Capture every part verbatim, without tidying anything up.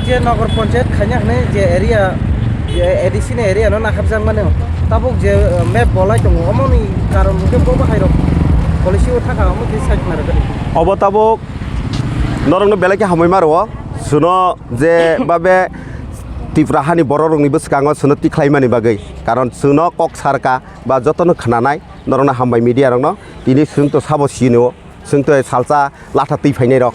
Je Nogor Panchayat khaina hwnwi je area, je A D C ni area no naharjakmani, tabuk je, eh, map bolai tongo, omoni karon hwnkhe bo bahai rok policy o thaka, omo khe sai khna rwgani. Obo tabuk norokno belai khe hamwi ma rwo, chwngno je babe Tripura hani borok rokni bwskango chwngno tikhlaimani bagwi, karon chwngno kok sarka ba jotono khnanai norokno hambai media rokno, tini chwng to sabo sini o. Chwng tei salsa latha twi phainai rok.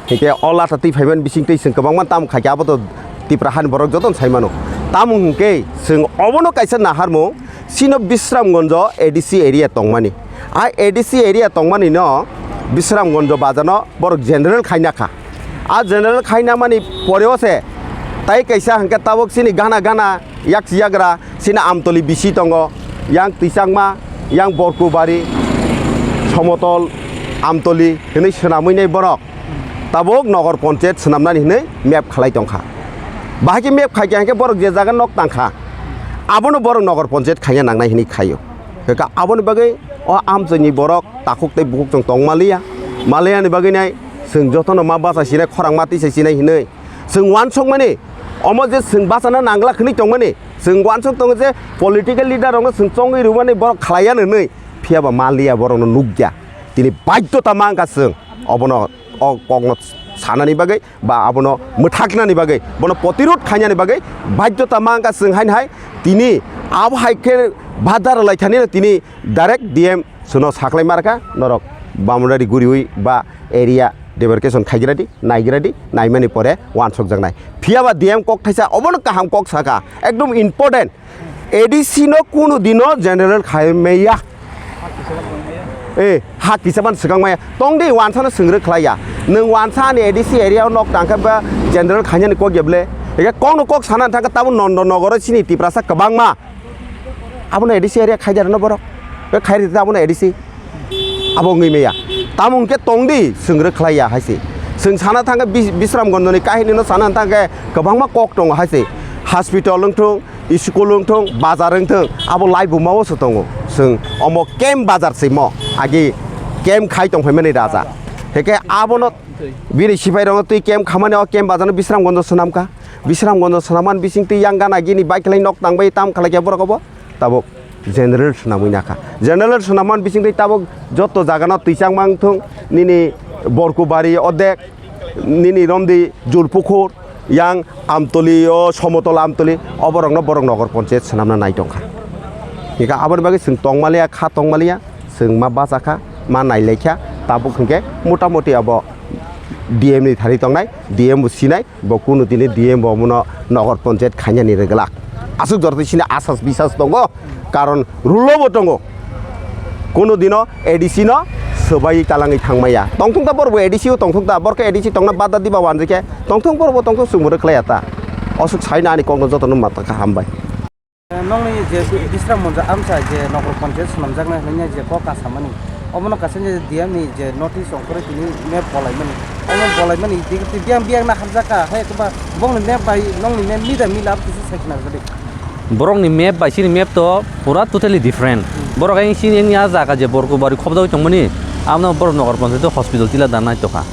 Hinkhe o latha twi phaimani bising twi chwng kwbangma tamo khaikhe abo to Tipra hani borok jotono sai mano. Tamo hinkhe chwng obono kaisa naharmung chino Bisramganjo A D C area tongmani. A A D C area tongmani no Bisramganjo bazar no borok general khaina kha. A general khaina mani poreo se tai kaisa hinkhe tabuk chini gana gana yak yagra chini Amtoli bisi tongo, yang Twichangma, yang Borkubari, Somotol, Amtoli hinwi swnamwi nai borok. Tabuk Nogor Panchayat swnamnani hinwi map khlai tongkha. Bahai khe map khaikha hinkhe borok je jaga nok tangkha, abono borok Nogor Panchayat khaina nangnai hinwi khaio. Hinkhe aboni bagwi o amchaini borok takhuk tei bukhuk chwng tongmaliya. Maliyani bagwi nai chwng jotono ma bacha sinai, khorang ma tisa sinai hinwi. Chwng uansukmani, omo je chwng bachana nangla hwnwi tongmani, chwng uansuk tongo je political leader rokno chwng chongwi rwmani borok khlaiya hwnwi, phiyaba manliya borokno nukya. Tini baidhota mankha chwng obono, o kokno sanani bagwi ba abono mwthaknani bagwi, bono protirod khainani bagwi baidhota mankha chwng haino hai. Tini abo hai khe badar lai thani tini direct D M chwngno saklai markha, norok boundary guriwi ba area demarcation khaigradi, naigradi, naimani pore uansukjaknai. Phiyaba D M kok thaisa obono kaham kok saka, ekdom important. A D C no kunu dino general khai maya. Eh, ha kisa ban swkang maya. Tongdi uansano swngrwk khlaiya. Nwng uansa ani A D C area o nok tangkhe ba general khainani kok ya ble. Eke kokno kok sana thangkhe tabuk Nondo Nogoro chini Tiprasa kwbangma. Abono A D C area khaida rwno borok. Be khairi ta abono A D C. Abo wngwi maya. Tamo hwnkhe tongdi, swngrwk khlaiya hai se. Chwng sana thangkhe Bis-, Bisramganjoni kahinino sana thangkhe kwbangma kok tongo hai se. Hospital wngthung, school wngthung, bazar wngthung, abo lai bumao se tongo. Chwng omo camp bazar se mo. Agi camp khai tongphaimani raja. Heke abono bini sipairokno twi camp khamani o camp bazarno Bisramganjo swnamkha. Bisramganjo swnamani bising twi yang gana gini bike khlai nok tangbai tam khlai khe borok obo. Tabuk general swnamwi nakha. General swnamani bising twi tabuk joto jagano Twichangma wngthung, nini Borkubari odek, nini romdi Julpukhur, yang Amtoli o Somotol Amtoli, oborokno borok Nogor Panchayat swnamna nai tongkha. Hingkhe aboni bagwi chwng tongmaliya, kha tongmaliya, chwng ma bachakha, ma nailaikha, tabuk hingkhe motamoti abo D M ni thani tongnai, D M bo sinai, bo kunu dini D M bo omono Nogor Panchayat khainani rwglak. Aswk jortwi sini asas bisas tongo, karon rulo bo tongo. Kunu dino A D C no swbai talangwi thangmaya. Tongthok ta borok bo A D C o tongthok ta, borok khe A D C tongna bada diba wanjwi khe tongthok borok bo tongthok chwng bo rwkhlaiya ta. Aswk saino ani kokno jotono mata kha hambai. Nokni je Bisramganjo amcha je Nogor Panchayat swnamjaknai hwnwi je kok kasamani, omono kaisa je D M ni je notice ongkhorwi tini map bolaimani, omo bolaimani biyang biyang na hamjakha, hai eba bongni map bai nokni map mida mila abo kisa sai khna rwdi. Borokni map bai chini map to pura totally different. Borok ayang chini ayang ni ah jaga je Borkubari khobjagwi tongmani, abono borok Nogor Panchayat hospital tila danai tokha.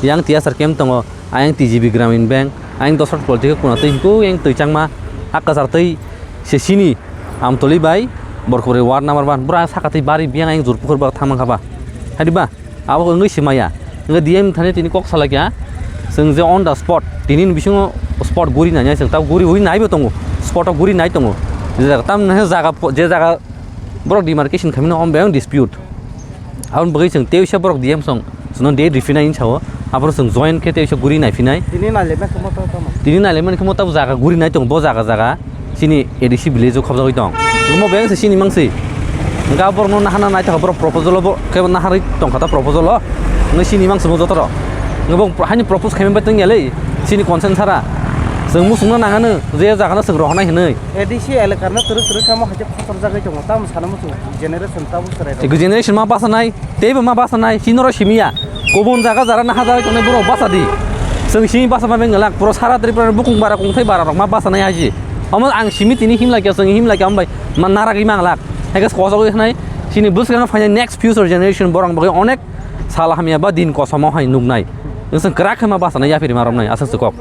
Yang T S R camp tongo, ayang T G B Gramin Bank, ayang Dosrat Political kuna twi hwnkhe yang Twichangma, ah kwchar twi se chini Amtoli bai Borkubari ward number one, bura saka twi bari biyang ayang Julpukhur bai thangmang kha ba. Hai di ba? Abo wngwi se maya. Wngkhe D M thani tini kok salai kha. Chwng je on the spot, tini ni bisingo spot guri nai, chwng ta guri ui nai bo tongo. Spot o guri nai tongo. Je jaga tam jaga, je jaga borok demarcation khaimano, omo bebak dispute. Aboni bagwi chwng tei uaisa borok D M song, chwngno date riphinai hinwi sao. Aphuru chwng join khe tei uaisa guri naiphinai. Tini nailaimani khe moto tamo? Tini nailaimani khe moto jaga guri nai tongo, bo jaga jaga. Chini A D C village o khobjagwi tong. Omo bebak se chini mangsi. Hwnkhe borokno nahana naitokha borok proposal o bo khe naharwi tongkha ta proposal o. Hwnkhe chini mangsi bo joto rok. Hwnkhe bo haini propose khaimani bai tongya le chini consent sara. Chwng muchungna nangano je jagano chwng rohornai hwnwi. A D C elakano twrwk twrwk kamo hai khe khotorjagwi tongo. Tamo sana muchungo generation tabuk chwrai rok. Generation ma bachanai, teibo ma bachanai, chini oro simiya. Kubun jaga jara naharjagwi tongnai borok bachadi. Chwng simi bachama beng glak, puro sara Tripura ni bukung bara kongthai bara rok ma bachanai haji. Omo ang simi tini himlai khe, chwng himlai khe, ambai ma naragwi manglak. Hai khe kosogwi khnai, chini bwskango phainai next future generation borok bagwi onek sal hamya ba din kosomo hai nuknai. Chwng kwrak khe ma bachanai yapri ma romnai aswk se kok.